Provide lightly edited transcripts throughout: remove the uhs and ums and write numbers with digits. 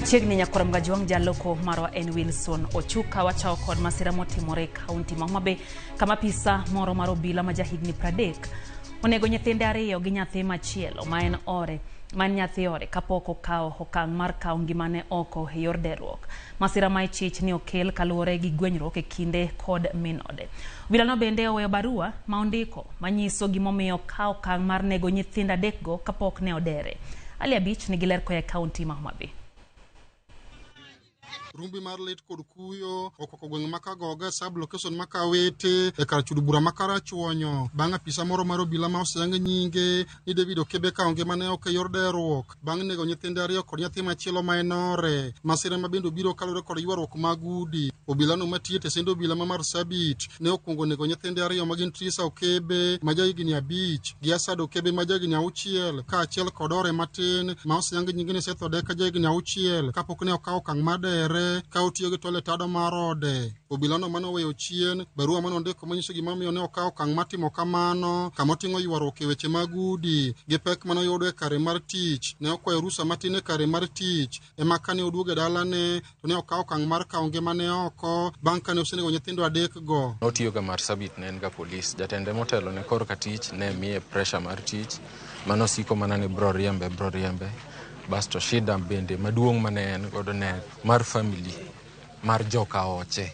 Chiegni nyakwar Mgajwang' jaloko marwa en Wilson Ochuka. Wachako kod masira motimore e kaunti ma Homa Bay kama apisa moro mar obila ma jahigni 30 onego nyithinde ariyo gi nyathi machielo ma en ore ma en nyathi ore kapok okawo okang' mar kawo ngimane oko e yor derruok. Masira ma ichich ni okel kaluwore gi gwenyruok e kinde kod min ode. Obilano bende oweyo barua ma ondiko manyiso gimomiyo okawo okang' mar nego nyithindo adekgo kapok ne odere. Ali Abich nigi ler koa e kaunti ma Homa Bay. Rumbi mar lit kod kuyo okwako gweng' ma Kagogo e sub location ma Kawete e kar chudo bura ma Karachuonyo bang' apisa moro mar obila ma oseyang nyinge ni David Okebe kawo ngimane oko e yor derruok bang' nego nyithinde ariyo kod nyathi machielo ma en ore. Masira ma bende obiro kaluwore kod ywaruok mag udi. Obilano matiyo e tesend obila ma Marsabit ne okwongo nego nyithinde ariyo ma gin Trisa Okebe ma jahigni 5 gi Asad Okebe ma jahigni 6 kaachiel kod ore matin ma oseyang nyinge ni Seth Odeka jahigni 6 kapok ne okawo okang' mar dere ka otiyo gi tol e tado mar ode. Obilano mane oweyo chien barua mane ondiko manyiso gimomiyo ne okawo okang' mar timo kamano kama oting'o ywaruok e weche mag udi gi pek mane oyudo e kare mar tich. Ne okwayo rusa matin e kare mar tich ema kane oduogo e dalane to ne okawo okang' mar kawo ngimane oko bang' kane osenego nyithindo adek go. Notiyo ga Marsabit, ne en ga polis. Jatende motelo ne korka tich ne miye pressure mar tich mano siko mana ni bro riembe, bro riembe. Basto shida bende maduong' mane en godo ne mar family mar joka oche.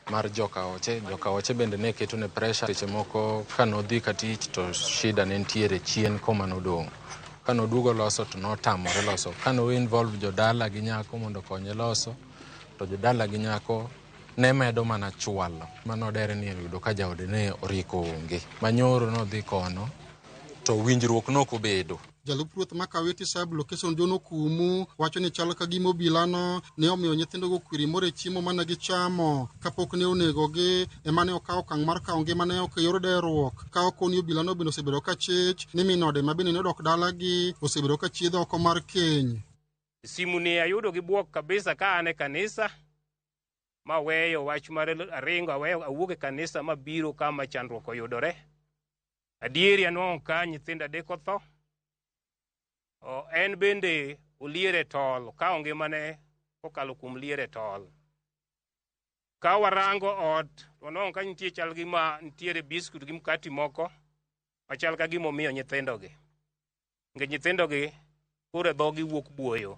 Mar joka oche, joka oche bende ne keto ne pressure. Seche moko kanodhi ka tich to shida ne nitiere chien koma nodong'. Kanoduogo loso to notamore loso. Kano involve jodala gi nyako mondo okonye loso, to jodala gi nyako ne medo mana chwalo. Manodere ni oyudo ka jaode ne oriko onge. Manyoro nodhi kono to winjruok nokobedo. Jalup ruoth ma Kawiti sub location John Okumu wacho ni chal ka gima obilano ne omiyo nyithindogo kwiri moro e chiemo mane gichamo kapok ne onegogi ema ne okawo okang' mar kawo ngimane oko e yor derruok. Ka okoni obilano bende osebedo ka chich ni min ode ma bende ne odok dalagi osebedo ka chiedho oko mar keny. Simu ni ayudo gi bwok kabisa ka an e kanisa maweyo wach mar aringo aweyo awuok e kanisa mabiro kama chandruok oyudore. Adieri anwang'o ka nyithindo adek otho. En bende oliere tol, okawo ngimane kokalo kuom liere tol. Ka warango ot, to wanwang'o ka nitie chal gi ma nitiere biskut gi mkati moko machal ka gima omiyo nyithindogi. Nikech nyithindogi koro e dhogi wuok buoyo.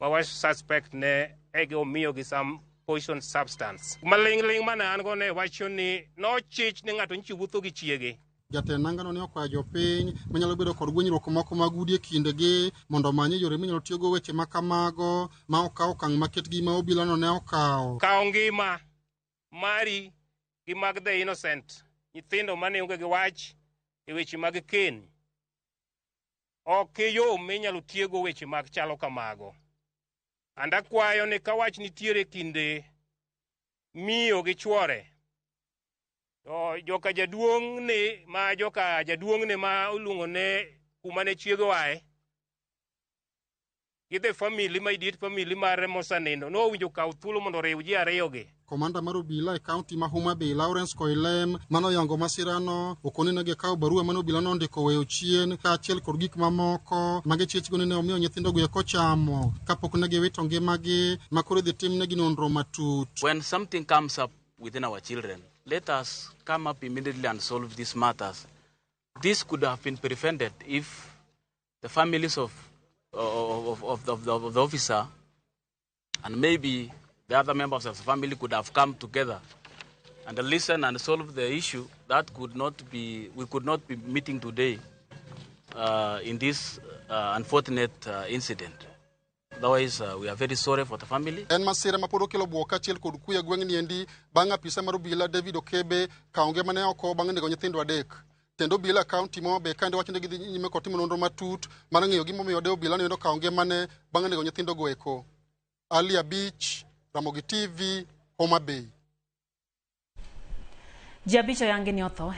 Ma wa suspect ne egi omiyogi some poison substance. Maling'ling' mane an go ne wacho ni nochich ni ng'ato nyicho wuotho gi chiege. Jatend nangano ne okwayo jopiny manyalo bedo kod gwenyruok moko mag udi e kindegi mondo omany yore minyalo tiyogo weche ma kamago ma okaw okang' maket gi ma obilano ne okawo. Kawo ngima mari gi mag the innocent, nyithindo mane onge gi wach e weche mag keny. Ok e yo minyalo tiego weche mag chalo kamago. And akwayo ni ka wach nitiere kinde miyo gi chwore, to joka jaduong' ni ma joka jaduong' ni ma oluongo ne kuma ne chiege oaye, gi the family ma idiet family mare mosenindo nowinjo kaw thuolo mondo oriw ji ariyogi. Komanda mar obila e kaunti ma Homa Bay Lawrence Koilem manoyango masirano okoni ne gikawo barua mane obila nondiko weyo chien kaachiel kod gik mamoko ma gichich go ni ne omiyo nyithindogo eko chamo kapok ne giwito ngimagi ma koro idhi timnegi nonro matut. When something comes up within our children, let us come up immediately and solve these matters. This could have been prevented if the families of the officer and maybe the other members of the family could have come together and listen and solve the issue. That could not be, we could not be meeting today in this unfortunate incident. Otherwise, we are very sorry for the family. En masira ma pod okelo bwok kaachiel kod kuyo e gweng'ni endi bang' apisa mar obila David Okebe kawo ngimane oko bang' nego nyithindo adek. Tend obila e kaunti ma Homa Bay kaendi wacho ni gidhi nyime kod timo nonro matut mar ng'eyo gimomiyo de obila no okawo ngimane bang' nego nyithindogo eko. Ali Abich, Ramogi TV, Homa Bay. Ji abich oyangi ni otho.